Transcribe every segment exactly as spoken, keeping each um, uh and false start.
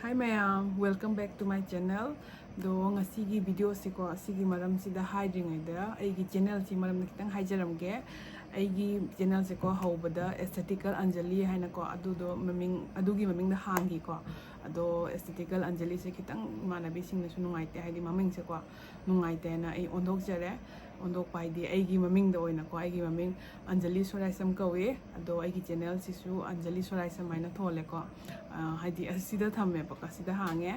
Hi ꯃꯌꯥꯝ, welcome back to my channel. ꯑꯗꯣ ꯉꯁꯤꯒꯤ ꯚꯤꯗꯤꯑꯣꯁꯤꯀꯣ, ꯑꯁꯤꯒꯤ ꯃꯔꯝꯁꯤꯗ ꯍꯥꯏꯗ꯭ꯔꯤꯉꯩꯗ ꯑꯩꯒꯤ ꯆꯦꯅꯦꯜꯁꯤ ꯃꯔꯝꯗ ꯈꯤꯇꯪ ꯍꯥꯏꯖꯔꯝꯒꯦ꯫ ꯑꯩꯒꯤ ꯆꯦꯅꯦꯜꯁꯦꯀꯣ ꯍꯧꯕꯗ Aesthetical Anjali ꯍꯥꯏꯅꯀꯣ, ꯑꯗꯨꯗꯣ ꯃꯃꯤꯡ, ꯑꯗꯨꯒꯤ ꯃꯃꯤꯡꯗ ꯍꯥꯡꯈꯤꯀꯣ꯫ ꯑꯗꯣ Aesthetical Anjaliꯁꯦ ꯈꯤꯇꯪ ꯏꯃꯥꯟꯅꯕꯤꯁꯤꯡꯅꯁꯨ ꯅꯨꯡꯉꯥꯏꯇꯦ, ꯍꯥꯏꯗꯤ ꯃꯃꯤꯡꯁꯦꯀꯣ ꯅꯨꯡꯉꯥꯏꯇꯦꯅ ꯑꯩ ꯑꯣꯟꯊꯣꯛꯆꯔꯦ꯫ ꯑꯣꯟꯊꯣꯛꯄ ꯍꯥꯏꯗꯤ ꯑꯩꯒꯤ ꯃꯃꯤꯡꯗ ꯑꯣꯏꯅꯀꯣ, ꯑꯩꯒꯤ ꯃꯃꯤꯡ ꯑꯟꯖꯂꯤ ꯁꯣꯔꯥꯏꯁꯝ ꯀꯧꯏ꯫ ꯑꯗꯣ ꯑꯩꯒꯤ ꯆꯦꯅꯦꯜꯁꯤꯁꯨ ꯑꯟꯖꯂꯤ ꯁꯣꯔꯥꯏꯁꯝ ꯍꯥꯏꯅ ꯊꯣꯜꯂꯦꯀꯣ꯫ ꯑ, ꯍꯥꯏꯗꯤ ꯑꯁꯤꯗ ꯊꯝꯃꯦꯕꯀꯣ, ꯑꯁꯤꯗ ꯍꯥꯡꯉꯦ꯫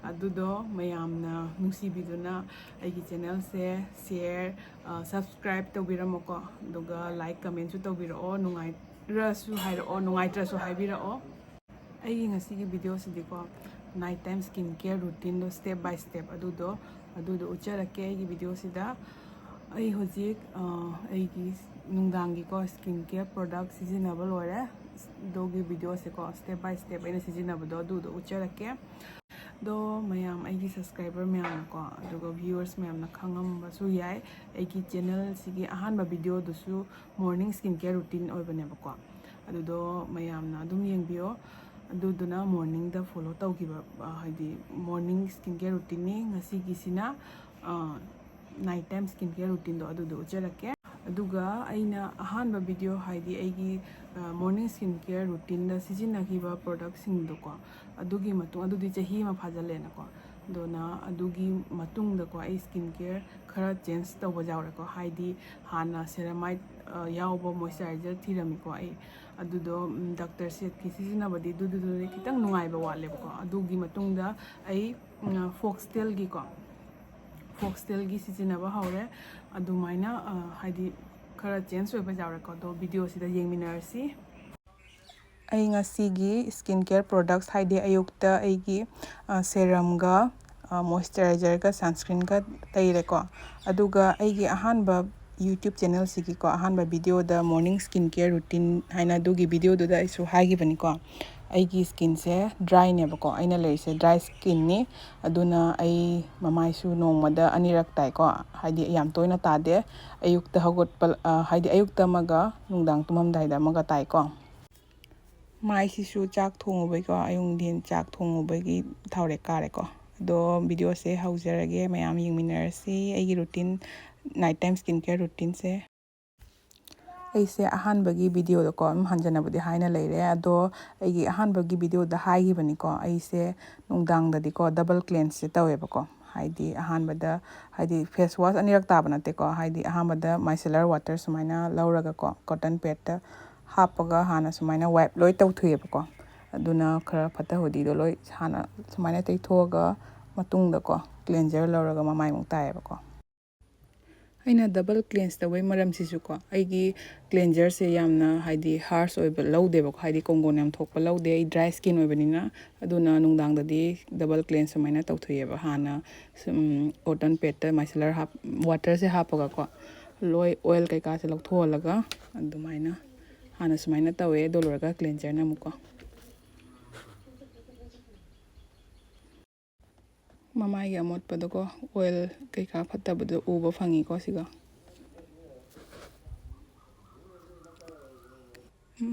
ꯑꯗꯨꯗꯣ ꯃꯌꯥꯝꯅ ꯅꯨꯡꯁꯤꯕꯤꯗꯨꯅ ꯑꯩꯒꯤ ꯆꯦꯅꯦꯜꯁꯦ share, ꯑ, subscribe ꯇꯧꯕꯤꯔꯝꯃꯣꯀꯣ꯫ ꯑꯗꯨꯒ like, commentꯁꯨ ꯇꯧꯕꯤꯔꯛꯑꯣ, ꯅꯨꯡꯉꯥꯏꯔꯁꯨ ꯍꯥꯏꯔꯛꯑꯣ, ꯅꯨꯡꯉꯥꯏꯇ꯭ꯔꯁꯨ ꯍꯥꯏꯕꯤꯔꯛꯑꯣ꯫ ꯑꯩꯒꯤ ꯉꯁꯤꯒꯤ ꯚꯤꯗꯤꯑꯣꯁꯤꯗꯤꯀꯣ, night time skin care routineꯗꯣ step by step ꯑꯗꯨꯗꯣ, ꯑꯗꯨꯗꯣ ꯎꯠꯆꯔꯛꯀꯦ ꯑꯩꯒꯤ ꯚꯤꯗꯤꯑꯣꯁꯤꯗ꯫ ꯑꯩ ꯍꯧꯖꯤꯛ, ꯑ, ꯑꯩꯒꯤ ꯅꯨꯡꯗꯥꯡꯒꯤꯀꯣ skin care product ꯁꯤꯖꯤꯟꯅꯕ ꯂꯣꯏꯔꯦ꯫ ꯑꯗꯨꯒꯤ ꯚꯤꯗꯤꯑꯣꯁꯦꯀꯣ, step by step ꯑꯩꯅ ꯁꯤꯖꯤꯟꯅꯕꯗꯣ ꯑꯗꯨꯗꯣ ꯎꯠꯆꯔꯛꯀꯦ꯫ ꯑꯗꯣ ꯃꯌꯥꯝ, ꯑꯩꯒꯤ subscriber ꯃꯌꯥꯝꯅꯀꯣ, ꯑꯗꯨꯒ viewers ꯃꯌꯥꯝꯅ ꯈꯪꯉꯝꯕꯁꯨ ꯌꯥꯏ, ꯑꯩꯒꯤ ꯆꯦꯅꯦꯜꯁꯤꯒꯤ ꯑꯍꯥꯟꯕ ꯚꯤꯗꯤꯑꯣꯗꯨꯁꯨ morning skin care routine ꯑꯣꯏꯕꯅꯦꯕꯀꯣ꯫ ꯑꯗꯨꯗꯣ ꯃꯌꯥꯝꯅ ꯑꯗꯨꯝ ꯌꯦꯡꯕꯤꯌꯣ꯫ ꯑꯗꯨꯗꯨꯅ morningꯗ follow ꯇꯧꯈꯤꯕ, ꯑ, ꯍꯥꯏꯗꯤ morning skin care routineꯅꯤ꯫ ꯉꯁꯤꯒꯤꯁꯤꯅ, ꯑ, night time skin care routineꯗꯣ ꯑꯗꯨꯗꯣ ꯎꯠꯆꯔꯛꯀꯦ꯫ ꯑꯗꯨꯒ ꯑꯩꯅ ꯑꯍꯥꯟꯕ ꯚꯤꯗꯤꯑꯣ, ꯍꯥꯏꯗꯤ ꯑꯩꯒꯤ, ꯑ, morning skin care routineꯗ ꯁꯤꯖꯤꯟꯅꯈꯤꯕ productꯁꯤꯡꯗꯣꯀꯣ, ꯑꯗꯨꯒꯤ ꯃꯇꯨꯡ, ꯑꯗꯨꯗꯤ ꯆꯍꯤ ꯑꯃ ꯐꯥꯖꯤꯜꯂꯦꯅꯀꯣ꯫ ꯑꯗꯨꯅ ꯑꯗꯨꯒꯤ ꯃꯇꯨꯡꯗꯀꯣ ꯑꯩ skin care ꯈꯔ change ꯇꯧꯕ ꯌꯥꯎꯔꯦꯀꯣ꯫ ꯍꯥꯏꯗꯤ ꯍꯥꯟꯅ ceramide, ꯑ, ꯌꯥꯎꯕ moisturizer ꯊꯤꯔꯝꯃꯤꯀꯣ ꯑꯩ꯫ ꯑꯗꯨꯗꯣ, ꯎꯝ, ꯗꯥꯛꯇꯔ ꯁꯦꯠꯀꯤ ꯁꯤꯖꯤꯟꯅꯕꯗꯤ ꯑꯗꯨꯗꯨꯗꯤ ꯈꯤꯇꯪ ꯅꯨꯡꯉꯥꯏꯕ ꯋꯥꯠꯂꯦꯕꯀꯣ꯫ ꯑꯗꯨꯒꯤ ꯃꯇꯨꯡꯗ ꯑꯩ, ꯎꯝ, Foxtailꯒꯤꯀꯣ, Foxtailꯒꯤ ꯁꯤꯖꯤꯟꯅꯕ ꯍꯧꯔꯦ꯫ ꯑꯗꯨꯃꯥꯏꯅ, ꯑ, ꯍꯥꯏꯗꯤ ꯈꯔ change ꯑꯣꯏꯕ ꯌꯥꯎꯔꯦꯀꯣ꯫ ꯑꯗꯣ ꯚꯤꯗꯤꯑꯣꯁꯤꯗ ꯌꯦꯡꯃꯤꯟꯅꯔꯁꯤ꯫ ꯑꯩ ꯉꯁꯤꯒꯤ skin care products, ꯍꯥꯏꯗꯤ ꯑꯌꯨꯛꯇ ꯑꯩꯒꯤ, ꯑ, serumꯒ, ꯑ, moisturizerꯒ sunscreenꯒ ꯇꯩꯔꯦꯀꯣ꯫ ꯑꯗꯨꯒ ꯑꯩꯒꯤ ꯑꯍꯥꯟꯕ YouTube channelꯁꯤꯒꯤꯀꯣ, ꯑꯍꯥꯟꯕ ꯚꯤꯗꯤꯑꯣꯗ morning skin care routine ꯍꯥꯏꯅ ꯑꯗꯨꯒꯤ ꯚꯤꯗꯤꯑꯣꯗꯨꯗ ꯑꯩꯁꯨ ꯍꯥꯏꯈꯤꯕꯅꯤꯀꯣ꯫ ꯑꯩꯒꯤ skinꯁꯦ dryꯅꯦꯕꯀꯣ, ꯑꯩꯅ ꯂꯩꯔꯤꯁꯦ dry skinꯅꯤ꯫ ꯑꯗꯨꯅ ꯑꯩ ꯃꯃꯥꯏꯁꯨ ꯅꯣꯡꯃꯗ ꯑꯅꯤꯔꯛ ꯇꯥꯏꯀꯣ, ꯍꯥꯏꯗꯤ ꯌꯥꯝ ꯇꯣꯏꯅ ꯇꯥꯗꯦ꯫ ꯑꯌꯨꯛꯇ ꯍꯧꯒꯠꯄ, ꯑ, ꯍꯥꯏꯗꯤ ꯑꯌꯨꯛꯇ ꯑꯃꯒ ꯅꯨꯡꯗꯥꯡ ꯇꯨꯝꯃꯝꯗꯥꯏꯗ ꯑꯃꯒ ꯇꯥꯏꯀꯣ꯫ ꯃꯥꯏꯁꯤꯁꯨ ꯆꯥꯛ ꯊꯣꯡꯉꯨꯕꯩꯀꯣ, ꯑꯌꯨꯛ ꯅꯨꯡꯊꯤꯟ ꯆꯥꯛ ꯊꯣꯡꯉꯨꯕꯒꯤ ꯊꯥꯎꯔꯦꯛ ꯀꯥꯔꯦꯀꯣ꯫ ꯑꯗꯣ ꯚꯤꯗꯤꯑꯣꯁꯦ ꯍꯧꯖꯔꯒꯦ, ꯃꯌꯥꯝ ꯌꯦꯡꯃꯤꯟꯅꯔꯁꯤ꯫ ꯑꯩꯒꯤ routine, night time skin care ꯔꯨꯇꯤꯟꯁꯦ꯫ ꯑꯩꯁꯦ ꯑꯍꯥꯟꯕꯒꯤ ꯚꯤꯗꯤꯑꯣꯗꯀꯣ ꯑꯗꯨꯝ ꯍꯟꯖꯟꯅꯕꯨꯗꯤ ꯍꯥꯏꯅ ꯂꯩꯔꯦ, ꯑꯗꯣ ꯑꯩꯒꯤ ꯑꯍꯥꯟꯕꯒꯤ ꯚꯤꯗꯤꯑꯣꯗ ꯍꯥꯏꯈꯤꯕꯅꯤꯀꯣ, ꯑꯩꯁꯦ ꯅꯨꯡꯗꯥꯡꯗꯗꯤꯀꯣ ꯗꯕꯜ ꯀ꯭ꯂꯦꯟꯁꯁꯦ ꯇꯧꯋꯦꯕꯀꯣ꯫ ꯍꯥꯏꯗꯤ ꯑꯍꯥꯟꯕꯗ, ꯍꯥꯏꯗꯤ ꯐꯦꯁ ꯋꯥꯁ ꯑꯅꯤꯔꯛ ꯇꯥꯕ ꯅꯠꯇꯦꯀꯣ, ꯍꯥꯏꯗꯤ ꯑꯍꯥꯟꯕꯗ ꯃꯥꯏꯁꯦꯂꯔ ꯋꯥꯇꯔ ꯁꯨꯃꯥꯏꯅ ꯂꯧꯔꯒꯀꯣ, ꯀꯣꯇꯟ ꯄꯦꯗꯇ ꯍꯥꯞꯄꯒ ꯍꯥꯟꯅ ꯁꯨꯃꯥꯏꯅ ꯋꯥꯏꯞ ꯂꯣꯏ ꯇꯧꯊꯣꯛꯑꯦꯕꯀꯣ꯫ ꯑꯗꯨꯅ ꯈꯔ ꯐꯠꯇ ꯍꯥꯎꯗꯤꯗꯣ ꯂꯣꯏ ꯍꯥꯟꯅ ꯁꯨꯃꯥꯏꯅ ꯇꯩꯊꯣꯛꯑꯒ ꯃꯇꯨꯡꯗꯀꯣ ꯀ꯭ꯂꯦꯟꯖꯔ ꯂꯧꯔꯒ ꯃꯃꯥꯏꯃꯨꯛ ꯇꯥꯏꯌꯦꯕꯀꯣ꯫ ꯑꯩꯅ ꯗꯕꯜ ꯀ꯭ꯂꯦꯟꯁ ꯇꯧꯕꯩ ꯃꯔꯝꯁꯤꯁꯨꯀꯣ, ꯑꯩꯒꯤ ꯀ꯭ꯂꯦꯟꯖꯔꯁꯦ ꯌꯥꯝꯅ ꯍꯥꯏꯗꯤ ꯍꯥꯔꯁ ꯑꯣꯏꯕ ꯂꯧꯗꯦꯕꯀꯣ, ꯍꯥꯏꯗꯤ ꯀꯣꯡꯒꯣꯟ ꯌꯥꯝ ꯊꯣꯛꯄ ꯂꯧꯗꯦ, ꯑꯩ ꯗ꯭ꯔꯥꯏ ꯁ꯭ꯀꯤꯟ ꯑꯣꯏꯕꯅꯤꯅ꯫ ꯑꯗꯨꯅ ꯅꯨꯡꯗꯥꯡꯗꯗꯤ ꯗꯕꯜ ꯀ꯭ꯂꯦꯟꯁ ꯁꯨꯃꯥꯏꯅ ꯇꯧꯊꯣꯛꯑꯦꯕ꯫ ꯍꯥꯟꯅ ꯁꯨꯝ ꯀꯣꯇꯟ ꯄꯦꯗꯇ ꯃꯥꯏꯁꯦꯂꯔ ꯍꯥꯞ ꯋꯥꯇꯔꯁꯦ ꯍꯥꯞꯄꯒꯀꯣ, ꯂꯣꯏ ꯑꯣꯏꯜ ꯀꯩꯀꯥꯁꯦ ꯂꯧꯊꯣꯛꯍꯜꯂꯒ ꯑꯗꯨꯃꯥꯏꯅ ꯍꯥꯟꯅ ꯁꯨꯃꯥꯏꯅ ꯇꯧꯋꯦ꯫ ꯑꯗꯨ ꯂꯣꯏꯔꯒ ꯀ꯭ꯂꯦꯟꯖꯔꯅ ꯑꯃꯨꯛꯀꯣ꯫ ꯃꯃꯥꯏꯒꯤ ꯑꯃꯣꯠꯄꯗꯣꯀꯣ, ꯑꯣꯏꯜ ꯀꯩꯀꯥ ꯐꯠꯇꯕꯗꯣ ꯎꯕ ꯐꯪꯉꯤꯀꯣ ꯁꯤꯒ꯫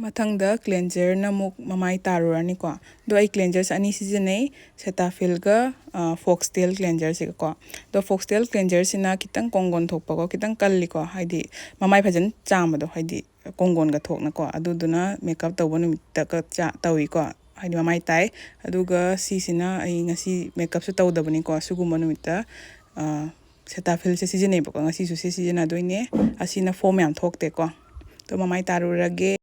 ꯃꯊꯪꯗ ꯀ꯭ꯂꯦꯟꯖꯔꯅ ꯑꯃꯨꯛ ꯃꯃꯥꯏ ꯇꯥꯔꯨꯔꯅꯤꯀꯣ꯫ ꯑꯗꯣ ꯑꯩ ꯀ꯭ꯂꯦꯟꯖꯔꯁꯦ ꯑꯅꯤ ꯁꯤꯖꯤꯟꯅꯩ, ꯁꯦꯇꯥꯐꯤꯜꯒ ꯐꯣꯛꯁꯇꯦꯜ ꯀ꯭ꯂꯦꯟꯖꯔꯁꯤꯒꯀꯣ꯫ ꯑꯗꯣ ꯐꯣꯛꯁꯇꯦꯜ ꯀ꯭ꯂꯦꯟꯖꯔꯁꯤꯅ ꯈꯤꯇꯪ ꯀꯣꯡꯒꯣꯟ ꯊꯣꯛꯄꯀꯣ, ꯈꯤꯇꯪ ꯀꯜꯂꯤꯀꯣ, ꯍꯥꯏꯗꯤ ꯃꯃꯥꯏ ꯐꯖꯅ ꯆꯥꯝꯕꯗꯣ, ꯍꯥꯏꯗꯤ ꯀꯣꯡꯒꯣꯟꯒ ꯊꯣꯛꯅꯀꯣ꯫ ꯑꯗꯨꯗꯨꯅ ꯃꯦꯀꯞ ꯇꯧꯕ ꯅꯨꯃꯤꯠꯇꯒ ꯆꯥ ꯇꯧꯏꯀꯣ, ꯍꯥꯏꯗꯤ ꯃꯃꯥꯏ ꯇꯥꯏ꯫ ꯑꯗꯨꯒ ꯁꯤꯁꯤꯅ ꯑꯩ ꯉꯁꯤ ꯃꯦꯀꯞꯁꯨ ꯇꯧꯗꯕꯅꯤꯀꯣ, ꯁꯤꯒꯨꯝꯕ ꯅꯨꯃꯤꯠꯇ ꯁꯦꯇꯥꯐꯤꯜꯁꯦ ꯁꯤꯖꯤꯟꯅꯩꯕꯀꯣ꯫ ꯉꯁꯤꯁꯨ ꯁꯤ ꯁꯤꯖꯤꯟꯅꯗꯣꯏꯅꯦ꯫ ꯑꯁꯤꯅ ꯐꯣꯝ ꯌꯥꯝ ꯊꯣꯛꯇꯦꯀꯣ꯫ ꯑꯗꯣ ꯃꯃꯥꯏ ꯇꯥꯔꯨꯔꯒꯦ꯫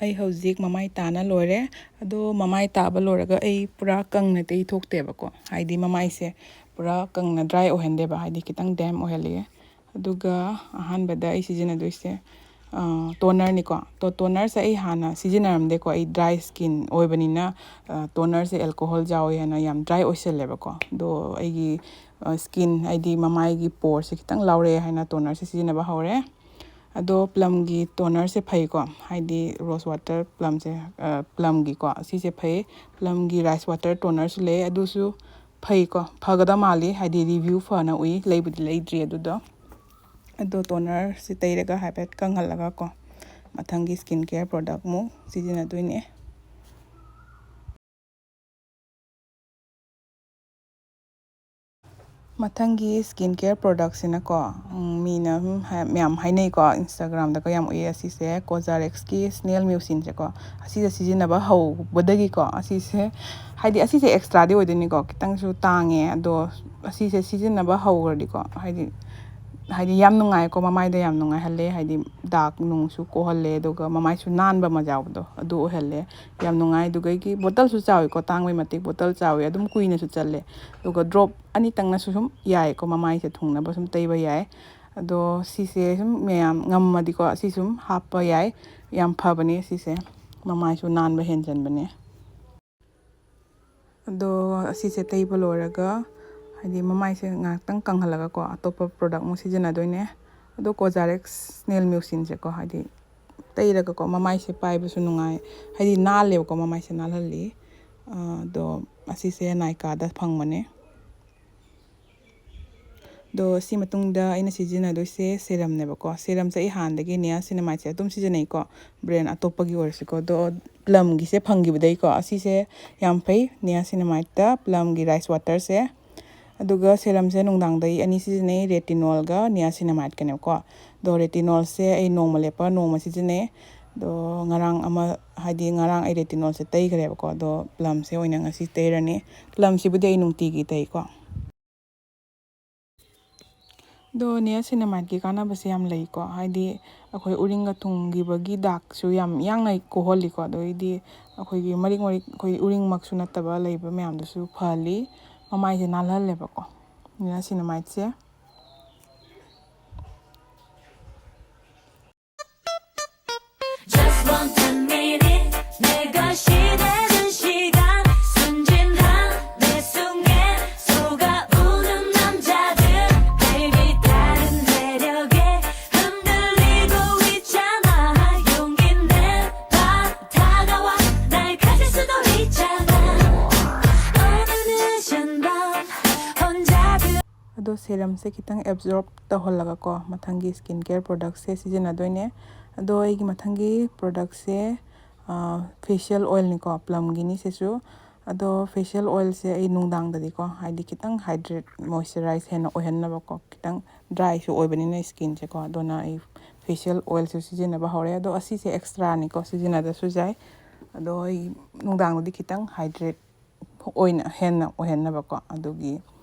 ꯑꯩ ꯍꯧꯖꯤꯛ ꯃꯃꯥꯏ ꯇꯥꯅ ꯂꯣꯏꯔꯦ꯫ ꯑꯗꯣ ꯃꯃꯥꯏ ꯇꯥꯕ ꯂꯣꯏꯔꯒ ꯑꯩ ꯄꯨꯔꯥ ꯀꯪꯅ ꯇꯩꯊꯣꯛꯇꯦꯕꯀꯣ, ꯍꯥꯏꯗꯤ ꯃꯃꯥꯏꯁꯦ ꯄꯨꯔꯥ ꯀꯪꯅ ꯗ꯭ꯔꯥꯏ ꯑꯣꯏꯍꯟꯗꯦꯕ, ꯍꯥꯏꯗꯤ ꯈꯤꯇꯪ ꯗꯦꯝ ꯑꯣꯏꯍꯜꯂꯤꯌꯦ꯫ ꯑꯗꯨꯒ ꯑꯍꯥꯟꯕꯗ ꯑꯩ ꯁꯤꯖꯤꯟꯅꯗꯣꯏꯁꯦ ꯇꯣꯅꯔꯅꯤꯀꯣ꯫ ꯇꯣ ꯇꯣꯅꯔꯁꯦ ꯑꯩ ꯍꯥꯟꯅ ꯁꯤꯖꯤꯟꯅꯔꯝꯗꯦꯀꯣ, ꯑꯩ ꯗ꯭ꯔꯥꯏ ꯁ꯭ꯀꯤꯟ ꯑꯣꯏꯕꯅꯤꯅ ꯇꯣꯅꯔꯁꯦ ꯑꯦꯜꯀꯣꯍꯣꯜ ꯌꯥꯎꯋꯦ ꯍꯥꯏꯅ ꯌꯥꯝ ꯗ꯭ꯔꯥꯏ ꯑꯣꯏꯁꯜꯂꯦꯕꯀꯣ꯫ ꯑꯗꯣ ꯑꯩꯒꯤ ꯁ꯭ꯀꯤꯟ, ꯍꯥꯏꯗꯤ ꯃꯃꯥꯏꯒꯤ ꯄꯣꯔꯁꯦ ꯈꯤꯇꯪ ꯂꯥꯎꯔꯛꯑꯦ ꯍꯥꯏꯅ ꯇꯣꯅꯔꯁꯦ ꯁꯤꯖꯤꯟꯅꯕ ꯍꯧꯔꯦ꯫ ꯑꯗꯣ ꯄ꯭ꯂꯝꯒꯤ ꯇꯣꯅꯔꯁꯦ ꯐꯩꯀꯣ, ꯍꯥꯏꯗꯤ ꯔꯣꯁ ꯋꯥꯇꯔ ꯄ꯭ꯂꯝꯁꯦ, ꯄ꯭ꯂꯝꯒꯤꯀꯣ, ꯁꯤꯁꯦ ꯐꯩ꯫ ꯄ꯭ꯂꯝꯒꯤ ꯔꯥꯏꯁ ꯋꯥꯇꯔ ꯇꯣꯅꯔꯁꯨ ꯂꯩ, ꯑꯗꯨꯁꯨ ꯐꯩꯀꯣ, ꯐꯒꯗꯕ ꯃꯥꯜꯂꯤ, ꯍꯥꯏꯗꯤ ꯔꯤꯚ꯭ꯌꯨ ꯐꯅ ꯎꯏ, ꯂꯩꯕꯨꯗꯤ ꯂꯩꯗ꯭ꯔꯤ ꯑꯗꯨꯗꯣ꯫ ꯑꯗꯣ ꯇꯣꯅꯔꯁꯤ ꯇꯩꯔꯒ ꯍꯥꯏꯐꯦꯠ ꯀꯪꯍꯜꯂꯒ ꯀꯣ, ꯃꯊꯪꯒꯤ ꯁ꯭ꯀꯤꯟ ꯀꯦꯌꯔ ꯄ꯭ꯔꯣꯗꯛꯃꯨꯛ ꯁꯤꯖꯤꯟꯅꯗꯣꯏꯅꯦ꯫ ꯃꯊꯪꯒꯤ ꯁ꯭ꯀꯤꯟ ꯀꯦꯌꯔ ꯄ꯭ꯔꯣꯗꯛꯁꯤꯅꯀꯣ, ꯎꯝ, ꯃꯤꯅ ꯁꯨꯝ ꯍꯥꯏ-, ꯃꯌꯥꯝ ꯍꯥꯏꯅꯩꯀꯣ, ꯏꯟꯁꯇꯥꯒ꯭ꯔꯥꯝꯗꯒ ꯌꯥꯝ ꯎꯏꯌꯦ꯫ ꯑꯁꯤꯁꯦ ꯀꯣꯖꯥꯔꯦꯛꯁꯀꯤ ꯁ꯭ꯅꯦꯜ ꯃ꯭ꯌꯨꯁꯤꯟꯁꯦꯀꯣ, ꯑꯁꯤꯁꯦ ꯁꯤꯖꯤꯟꯅꯕ ꯍꯧꯕꯗꯒꯤꯀꯣ, ꯑꯁꯤꯁꯦ, ꯍꯥꯏꯗꯤ, ꯑꯁꯤꯁꯦ ꯑꯦꯛꯁꯇ꯭ꯔꯥꯗꯤ ꯑꯣꯏꯗꯣꯏꯅꯤꯀꯣ, ꯈꯤꯇꯪꯁꯨ ꯇꯥꯡꯉꯦ, ꯑꯗꯣ ꯑꯁꯤꯁꯦ ꯁꯤꯖꯤꯟꯅꯕ ꯍꯧꯈ꯭ꯔꯗꯤꯀꯣ, ꯍꯥꯏꯗꯤ, ꯍꯥꯏꯗꯤ, ꯌꯥꯝ ꯅꯨꯡꯉꯥꯏꯀꯣ, ꯃꯃꯥꯏꯗ ꯌꯥꯝ ꯅꯨꯡꯉꯥꯏꯍꯜꯂꯦ, ꯍꯥꯏꯗꯤ, ꯗꯥꯛ ꯅꯨꯡꯁꯨ ꯀꯣꯛꯍꯜꯂꯦ, ꯑꯗꯨꯒ ꯃꯃꯥꯏꯁꯨ ꯅꯥꯟꯕ ꯑꯃ ꯌꯥꯎꯕꯗꯣ, ꯑꯗꯨ ꯑꯣꯏꯍꯜꯂꯦ꯫ ꯌꯥꯝ ꯅꯨꯡꯉꯥꯏ꯫ ꯑꯗꯨꯒ ꯑꯩꯒꯤ ꯕꯣꯇꯜꯁꯨ ꯆꯥꯎꯋꯤꯀꯣ, ꯇꯥꯡꯕꯩ ꯃꯇꯤꯛ ꯕꯣꯇꯜ ꯆꯥꯎꯋꯤ, ꯑꯗꯨꯝ ꯀꯨꯏꯅꯁꯨ ꯆꯠꯂꯦ꯫ ꯑꯗꯨꯒ ꯗ꯭ꯔꯣꯞ ꯑꯅꯤꯇꯪꯅꯁꯨ ꯁꯨꯝ ꯌꯥꯏꯀꯣ, ꯃꯃꯥꯏꯁꯦ ꯊꯨꯡꯅꯕ ꯁꯨꯝ ꯇꯩꯕ ꯌꯥꯏ꯫ ꯑꯗꯣ ꯁꯤꯁꯦ ꯁꯨꯝ ꯃꯌꯥꯝ ꯉꯝꯃꯗꯤꯀꯣ, ꯑꯁꯤ ꯁꯨꯝ ꯍꯥꯞꯄ ꯌꯥꯏ꯫ ꯌꯥꯝ ꯐꯕꯅꯦ ꯁꯤꯁꯦ, ꯃꯃꯥꯏꯁꯨ ꯅꯥꯟꯕ ꯍꯦꯟꯖꯟꯕꯅꯦ꯫ ꯑꯗꯣ ꯑꯁꯤꯁꯦ ꯇꯩꯕ ꯂꯣꯏꯔꯒ, ꯍꯥꯏꯗꯤ, ꯃꯃꯥꯏꯁꯦ ꯉꯥꯏꯍꯥꯛꯇꯪ ꯀꯪꯍꯜꯂꯒꯀꯣ, ꯑꯇꯣꯞꯄ ꯄ꯭ꯔꯣꯗꯛꯃꯨꯛ ꯁꯤꯖꯤꯟꯅꯗꯣꯏꯅꯦ꯫ ꯑꯗꯣ ꯀꯣꯖꯥꯔꯦꯛꯁ ꯁ꯭ꯅꯦꯜ ꯃ꯭ꯌꯨꯁꯤꯟꯁꯦꯀꯣ, ꯍꯥꯏꯗꯤ, ꯇꯩꯔꯒꯀꯣ, ꯃꯃꯥꯏꯁꯦ ꯄꯥꯏꯕꯁꯨ ꯅꯨꯡꯉꯥꯏ, ꯍꯥꯏꯗꯤ, ꯅꯥꯜꯂꯦꯕꯀꯣ, ꯃꯃꯥꯏꯁꯦ ꯅꯥꯜꯍꯜꯂꯤ꯫ ꯑꯗꯣ ꯑꯁꯤꯁꯦ ꯅꯥꯏꯀꯥꯗ ꯐꯪꯕꯅꯦ꯫ ꯑꯗꯣ ꯁꯤ ꯃꯇꯨꯡꯗ ꯑꯩꯅ ꯁꯤꯖꯤꯟꯅꯗꯣꯏꯁꯦ ꯁꯦꯔꯝꯅꯦꯕꯀꯣ꯫ ꯁꯦꯔꯝꯁꯦ ꯑꯩ ꯍꯥꯟꯅꯗꯒꯤ ꯅꯤꯌꯥꯁꯤꯅꯃꯥꯏꯠꯁꯦ ꯑꯗꯨꯝ ꯁꯤꯖꯤꯟꯅꯩꯀꯣ, ꯕ꯭ꯔꯦꯟ ꯑꯇꯣꯞꯄꯒꯤ ꯑꯣꯏꯔꯁꯨꯀꯣ꯫ ꯑꯗꯣ ꯄ꯭ꯂꯝꯒꯤꯁꯦ ꯐꯪꯈꯤꯕꯗꯩꯀꯣ, ꯑꯁꯤꯁꯦ ꯌꯥꯝ ꯐꯩ, ꯅꯤꯌꯥꯁꯤꯅꯃꯥꯏꯠꯇ ꯄ꯭ꯂꯝꯒꯤ ꯔꯥꯏꯁ ꯋꯥꯇꯔꯁꯦ꯫ ꯑꯗꯨꯒ ꯁꯦꯔꯝꯁꯦ ꯅꯨꯡꯗꯥꯡꯗ ꯑꯩ ꯑꯅꯤ ꯁꯤꯖꯤꯟꯅꯩ, ꯔꯦꯇꯤꯅꯣꯜꯒ ꯅꯤꯌꯥꯁꯤꯅꯃꯥꯏꯠꯀꯅꯦꯕꯀꯣ꯫ ꯑꯗꯣ ꯔꯦꯇꯤꯅꯣꯜꯁꯦ ꯑꯩ ꯅꯣꯡꯃ ꯂꯦꯞꯄ ꯅꯣꯡꯃ ꯁꯤꯖꯤꯟꯅꯩ꯫ ꯑꯗꯣ ꯉꯔꯥꯡ ꯑꯃ, ꯍꯥꯏꯗꯤ, ꯉꯔꯥꯡ ꯑꯩ ꯔꯦꯇꯤꯅꯣꯜꯁꯦ ꯇꯩꯈ꯭ꯔꯦꯕꯀꯣ꯫ ꯑꯗꯣ ꯄ꯭ꯂꯝꯁꯦ ꯑꯣꯏꯅ ꯉꯁꯤ ꯇꯩꯔꯅꯤ꯫ ꯄ꯭ꯂꯝꯁꯤꯕꯨꯗꯤ ꯑꯩ ꯅꯨꯡꯇꯤꯒꯤ ꯇꯩꯀꯣ꯫ ꯑꯗꯣ ꯅꯤꯌꯥꯁꯤꯅꯃꯥꯏꯠꯀꯤ ꯀꯥꯟꯅꯕꯁꯦ ꯌꯥꯝ ꯂꯩꯀꯣ, ꯍꯥꯏꯗꯤ ꯑꯩꯈꯣꯏ ꯎꯔꯤꯡꯒ ꯊꯨꯡꯈꯤꯕꯒꯤ ꯗꯥꯛꯁꯨ ꯌꯥꯝ ꯌꯥꯡꯅ ꯀꯣꯛꯍꯜꯂꯤꯀꯣ꯫ ꯑꯗꯩꯗꯤ ꯑꯩꯈꯣꯏꯒꯤ ꯃꯔꯤꯛ ꯃꯔꯤꯛ, ꯑꯩꯈꯣꯏ ꯎꯔꯤꯡꯃꯛꯁꯨ ꯅꯠꯇꯕ ꯂꯩꯕ ꯃꯌꯥꯝꯗꯨꯁꯨ ꯐꯍꯜꯂꯤ, ꯃꯃꯥꯏꯁꯦ ꯅꯥꯜꯍꯜꯂꯦꯕꯀꯣ ꯅꯤꯌꯥꯁꯤꯅꯃꯥꯏꯠꯁꯦ꯫ Just want a minute. 내가 시대는 시간. 순진한 내 속에 속아오는 남자들. Baby, 다른 매력에 흔들리고 있잖아. 용기 내봐. 다가와. 날 가질 수도 있잖아. 오늘 늦은 밤 혼자 그 ꯑꯗꯣ ꯁꯦꯔꯝꯁꯦ ꯈꯤꯇꯪ ꯑꯦꯞꯖꯣꯔꯞ ꯇꯧꯍꯜꯂꯒꯀꯣ, ꯃꯊꯪꯒꯤ ꯁ꯭ꯀꯤꯟ ꯀꯦꯌꯔ ꯄ꯭ꯔꯣꯗꯛꯁꯦ ꯁꯤꯖꯤꯟꯅꯗꯣꯏꯅꯦ꯫ ꯑꯗꯣ ꯑꯩꯒꯤ ꯃꯊꯪꯒꯤ ꯄ꯭ꯔꯣꯗꯛꯁꯦ ꯐꯦꯁꯤꯌꯦꯜ ꯑꯣꯏꯜꯅꯤꯀꯣ, ꯄ꯭ꯂꯝꯒꯤꯅꯤ ꯁꯤꯁꯨ꯫ ꯑꯗꯣ ꯐꯦꯁꯤꯌꯦꯜ ꯑꯣꯏꯜꯁꯦ ꯑꯩ ꯅꯨꯡꯗꯥꯡꯗꯗꯤꯀꯣ, ꯍꯥꯏꯗꯤ ꯈꯤꯇꯪ ꯍꯥꯏꯗ꯭ꯔꯦꯠ, ꯃꯣꯏꯆꯔꯥꯏꯁ ꯍꯦꯟꯅ ꯑꯣꯏꯍꯟꯅꯕꯀꯣ, ꯈꯤꯇꯪ ꯗ꯭ꯔꯥꯏꯁꯨ ꯑꯣꯏꯕꯅꯤꯅ ꯏꯁꯀꯤꯟꯁꯦꯀꯣ, ꯑꯗꯨꯅ ꯑꯩ ꯐꯦꯁꯤꯌꯦꯜ ꯑꯣꯏꯜꯁꯨ ꯁꯤꯖꯤꯟꯅꯕ ꯍꯧꯔꯦ꯫ ꯑꯗꯣ ꯑꯁꯤꯁꯦ ꯑꯦꯛꯁꯇ꯭ꯔꯥꯅꯤꯀꯣ, ꯁꯤꯖꯤꯟꯅꯗꯁꯨ ꯌꯥꯏ꯫ ꯑꯗꯣ ꯑꯩ ꯅꯨꯡꯗꯥꯡꯗꯗꯤ ꯈꯤꯇꯪ ꯍꯥꯏꯗ꯭ꯔꯦꯠ ꯑꯣꯏꯅ, ꯍꯦꯟꯅ ꯑꯣꯏꯍꯟꯅꯕꯀꯣ, ꯑꯗꯨꯒꯤ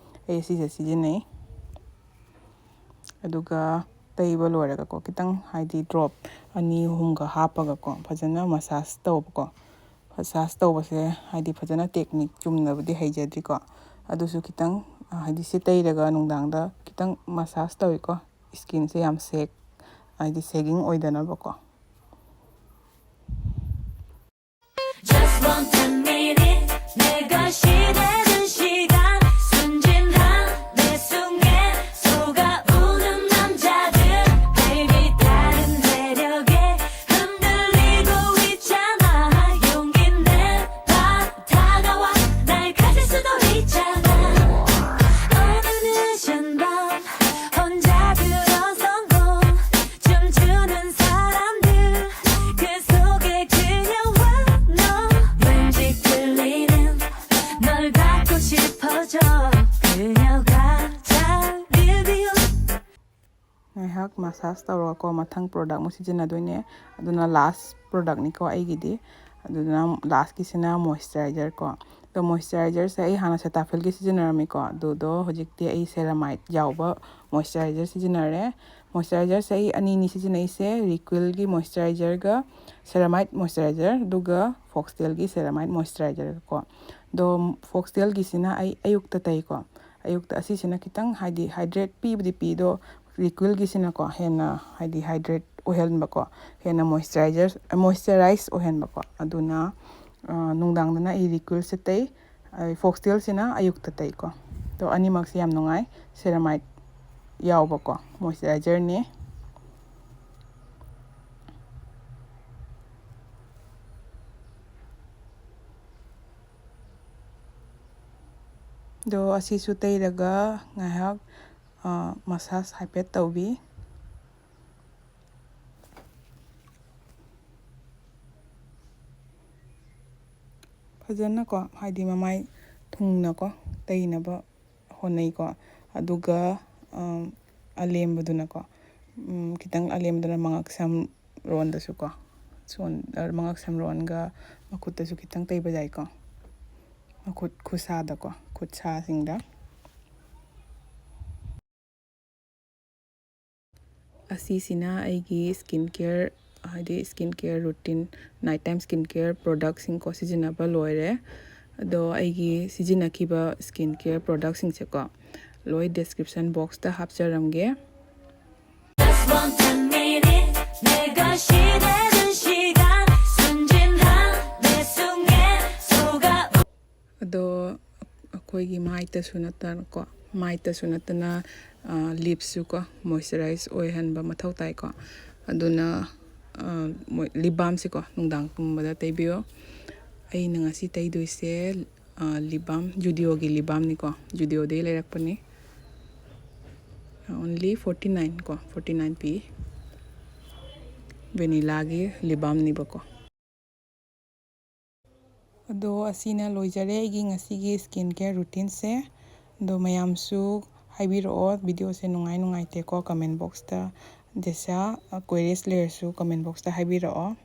ꯑꯩ ꯁꯤꯁꯦ ꯁꯤꯖꯤꯟꯅꯩ꯫ ꯑꯗꯨꯒ ꯇꯩꯕ ꯂꯣꯏꯔꯒꯀꯣ, ꯈꯤꯇꯪ ꯍꯥꯏꯗꯤ ꯗ꯭ꯔꯣꯞ ꯑꯅꯤ ꯑꯍꯨꯝꯒ ꯍꯥꯞꯄꯒꯀꯣ, ꯐꯖꯅ ꯃꯁꯥꯁ ꯇꯧꯕꯀꯣ꯫ ꯃꯁꯥꯁ ꯇꯧꯕꯁꯦ ꯍꯥꯏꯗꯤ ꯐꯖꯅ ꯇꯦꯛꯅꯤꯛ ꯆꯨꯝꯅꯕꯨꯗꯤ ꯍꯩꯖꯗ꯭ꯔꯤꯀꯣ, ꯑꯗꯨꯁꯨ ꯈꯤꯇꯪ, ꯍꯥꯏꯗꯤ ꯁꯤ ꯇꯩꯔꯒ ꯅꯨꯡꯗꯥꯡꯗ ꯈꯤꯇꯪ ꯃꯁꯥꯁ ꯇꯧꯏꯀꯣ, ꯏꯁꯀꯤꯟꯁꯦ ꯌꯥꯝ ꯁꯦꯛ, ꯍꯥꯏꯗꯤ ꯁꯦꯒꯤꯡ ꯑꯣꯏꯗꯅꯕꯀꯣ꯫ Just one ten minute. 내가 시대는 시간. 순진한 내 속에 속아오는 남자들. Baby, 다른 매력에 흔들리고 있잖아. 용기 내봐. 다가와. 날 가질 수도 있잖아. 어느 늦은 밤 혼자 들어선 곳. 춤추는 사람들 그 속에 그냥 와. 너 왠지 끌리는 널 갖고 싶어져. 그녀 가자. Reveal. ꯉꯥꯏꯍꯥꯛ ꯃꯁꯥꯁ ꯇꯧꯔꯒꯀꯣ, ꯃꯊꯪ ꯄ꯭ꯔꯣꯗꯛ ꯑꯃꯨꯛ ꯁꯤꯖꯤꯟꯅꯗꯣꯏꯅꯦ꯫ ꯑꯗꯨꯅ ꯂꯥꯁ ꯄ꯭ꯔꯣꯗꯛꯅꯤꯀꯣ ꯑꯩꯒꯤꯗꯤ꯫ ꯑꯗꯨꯅ ꯂꯥꯁꯀꯤꯁꯤꯅ ꯃꯣꯏꯆꯔꯥꯏꯖꯔ ꯀꯣ꯫ ꯑꯗꯣ ꯃꯣꯏꯆꯔꯥꯏꯖꯔꯁꯦ ꯑꯩ ꯍꯥꯟꯅ ꯁꯦꯇꯥꯐꯤꯜꯒꯤ ꯁꯤꯖꯤꯟꯅꯔꯝꯃꯤꯀꯣ, ꯑꯗꯨꯗꯣ ꯍꯧꯖꯤꯛꯇꯤ ꯑꯩ ꯁꯦꯔꯥꯃꯥꯏꯠ ꯌꯥꯎꯕ ꯃꯣꯏꯆꯔꯥꯏꯖꯔ ꯁꯤꯖꯤꯟꯅꯔꯦ꯫ ꯃꯣꯏꯆꯔꯥꯏꯖꯔꯁꯦ ꯑꯩ ꯑꯅꯤꯅꯤ ꯁꯤꯖꯤꯟꯅꯩꯁꯦ, ꯔꯤꯀ꯭ꯋꯤꯜꯒꯤ ꯃꯣꯏꯆꯔꯥꯏꯖꯔꯒ ꯁꯦꯔꯥꯃꯥꯏꯠ ꯃꯣꯏꯆꯔꯥꯏꯖꯔ, ꯑꯗꯨꯒ ꯐꯣꯛꯁꯇꯦꯜꯒꯤ ꯁꯦꯔꯥꯃꯥꯏꯠ ꯃꯣꯏꯆꯔꯥꯏꯖꯔ ꯀꯣ꯫ ꯑꯗꯣ ꯐꯣꯛꯁꯇꯦꯜꯒꯤꯁꯤꯅ ꯑꯩ ꯑꯌꯨꯛꯇ ꯇꯩꯀꯣ꯫ ꯑꯌꯨꯛꯇ ꯑꯁꯤꯁꯤꯅ ꯈꯤꯇꯪ ꯍꯥꯏꯗꯤ ꯍꯥꯏꯗ꯭ꯔꯦꯠ ꯄꯤꯕꯨꯗꯤ ꯄꯤ, ꯑꯗꯣ ꯔꯤꯀ꯭ꯋꯤꯜꯒꯤꯁꯤꯅꯀꯣ ꯍꯦꯟꯅ ꯍꯥꯏꯗꯤ ꯍꯥꯏꯗ꯭ꯔꯦꯠ ꯑꯣꯏꯍꯟꯕꯀꯣ, ꯍꯦꯟꯅ ꯃꯣꯏꯆꯔꯥꯏꯖꯔ, ꯃꯣꯏꯆꯔꯥꯏꯁ ꯑꯣꯏꯍꯟꯕꯀꯣ꯫ ꯑꯗꯨꯅ, ꯑ, ꯅꯨꯡꯗꯥꯡꯗꯅ ꯑꯩ ꯔꯤꯀ꯭ꯋꯤꯜꯁꯦ ꯇꯩ, ꯑꯗꯩ ꯐꯣꯛꯁꯇꯦꯜꯁꯤꯅ ꯑꯌꯨꯛꯇ ꯇꯩꯀꯣ꯫ ꯑꯗꯣ ꯑꯅꯤꯃꯛꯁꯦ ꯌꯥꯝ ꯅꯨꯡꯉꯥꯏ, ꯁꯦꯔꯥꯃꯥꯏꯠ ꯌꯥꯎꯕꯀꯣ ꯃꯣꯏꯆꯔꯥꯏꯖꯔꯅꯤ꯫ ꯑꯗꯣ ꯑꯁꯤꯁꯨ ꯇꯩꯔꯒ ꯉꯥꯏꯍꯥꯛ, ꯑ, ꯃꯁꯥꯁ ꯍꯥꯏꯐꯦꯠ ꯇꯧꯕꯤ꯫ ꯐꯖꯅꯀꯣ, ꯍꯥꯏꯗꯤ ꯃꯃꯥꯏ ꯊꯨꯡꯅꯀꯣ ꯇꯩꯅꯕ ꯍꯣꯠꯅꯩꯀꯣ꯫ ꯑꯗꯨꯒ ꯑꯂꯦꯝꯕꯗꯨꯅꯀꯣ, ꯈꯤꯇꯪ ꯑꯂꯦꯝꯕꯗꯨꯅ ꯃꯉꯛꯁꯝ ꯔꯣꯟꯗꯁꯨꯀꯣ, ꯃꯉꯛꯁꯝ ꯔꯣꯟꯒ ꯃꯈꯨꯠꯇꯁꯨ ꯈꯤꯇꯪ ꯇꯩꯕ ꯌꯥꯏꯀꯣ꯫ ꯃꯈꯨꯠ ꯈꯨꯠꯁꯥꯗꯀꯣ, ꯈꯨꯠꯁꯥꯁꯤꯡꯗ꯫ ꯑꯁꯤꯁꯤꯅ ꯑꯩꯒꯤ ꯁ꯭ꯀꯤꯟ ꯀꯦꯌꯔ, ꯍꯥꯏꯗꯤ skin care routine, night time skin care ꯄ꯭ꯔꯣꯗꯛꯁꯤꯡꯀꯣ ꯁꯤꯖꯤꯟꯅꯕ ꯂꯣꯏꯔꯦ꯫ ꯑꯗꯣ ꯑꯩꯒꯤ ꯁꯤꯖꯤꯟꯅꯈꯤꯕ ꯁ꯭ꯀꯤꯟ ꯀꯦꯌꯔ ꯄ꯭ꯔꯣꯗꯛꯁꯤꯡꯁꯦꯀꯣ ꯂꯣꯏ ꯗꯤꯁꯀ꯭ꯔꯤꯞꯁꯟ ꯕꯣꯛꯁꯇ ꯍꯥꯞꯆꯔꯝꯒꯦ꯫ ꯑꯗꯣ ꯑꯩꯈꯣꯏꯒꯤ ꯃꯥꯏꯇꯁꯨ ꯅꯠꯇꯅꯀꯣ, ꯃꯥꯏꯇꯁꯨ ꯅꯠꯇꯅ ꯂꯤꯞꯁꯁꯨꯀꯣ ꯃꯣꯏꯆꯔꯥꯏꯁ ꯑꯣꯏꯍꯟꯕ ꯃꯊꯧ ꯇꯥꯏꯀꯣ꯫ ꯑꯗꯨꯅ ꯂꯤꯞ ꯕꯥꯝꯁꯤꯀꯣ ꯅꯨꯡꯗꯥꯡ ꯇꯨꯝꯕꯗ ꯇꯩꯕꯤꯌꯣ꯫ ꯑꯩꯅ ꯉꯁꯤ ꯇꯩꯗꯣꯏꯁꯦ ꯂꯤꯞ ꯕꯥꯝ, ꯖꯨꯗꯤꯑꯣꯒꯤ ꯂꯤꯞ ꯕꯥꯝꯅꯤꯀꯣ, ꯖꯨꯗꯤꯑꯣꯗꯒꯤ ꯂꯩꯔꯛꯄꯅꯤ꯫ ꯑꯣꯟꯂꯤ ꯐꯣꯔꯇꯤ ꯅꯥꯏꯟ ꯀꯣ, ꯐꯣꯔꯇꯤ ꯅꯥꯏꯟ ꯄꯤ꯫ ꯚꯦꯅꯤꯂꯥꯒꯤ ꯂꯤꯞ ꯕꯥꯝꯅꯤꯕꯀꯣ꯫ ꯑꯗꯣ ꯑꯁꯤꯅ ꯂꯣꯏꯖꯔꯦ ꯑꯩꯒꯤ ꯉꯁꯤꯒꯤ ꯁ꯭ꯀꯤꯟ ꯀꯦꯌꯔ ꯔꯨꯇꯤꯟꯁꯦ꯫ ꯑꯗꯣ ꯃꯌꯥꯝꯁꯨ ꯍꯥꯏꯕꯤꯔꯛꯑꯣ, ꯚꯤꯗꯤꯑꯣꯁꯦ ꯅꯨꯡꯉꯥꯏ ꯅꯨꯡꯉꯥꯏꯇꯦꯀꯣ ꯀꯃꯦꯟ ꯕꯣꯛꯁꯇ꯫ ꯗꯦꯁꯥ ꯀ꯭ꯋꯦꯔꯤꯁ ꯂꯩꯔꯁꯨ ꯀꯃꯦꯟ ꯕꯣꯛꯁꯇ ꯍꯥꯏꯕꯤꯔꯛꯑꯣ꯫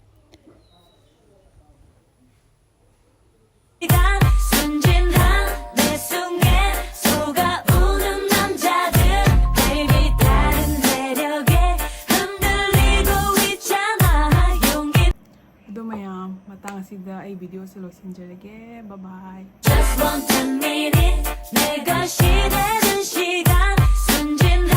ꯑꯗꯣ ꯃꯌꯥꯝ, ꯃꯇꯥꯡ ꯑꯁꯤꯗ ꯑꯩ ꯚꯤꯗꯤꯑꯣꯁꯦ ꯂꯣꯏꯁꯤꯟꯖꯔꯒꯦ꯫ Bye bye. Just want a minute. 내가 시대는 시간, 순진한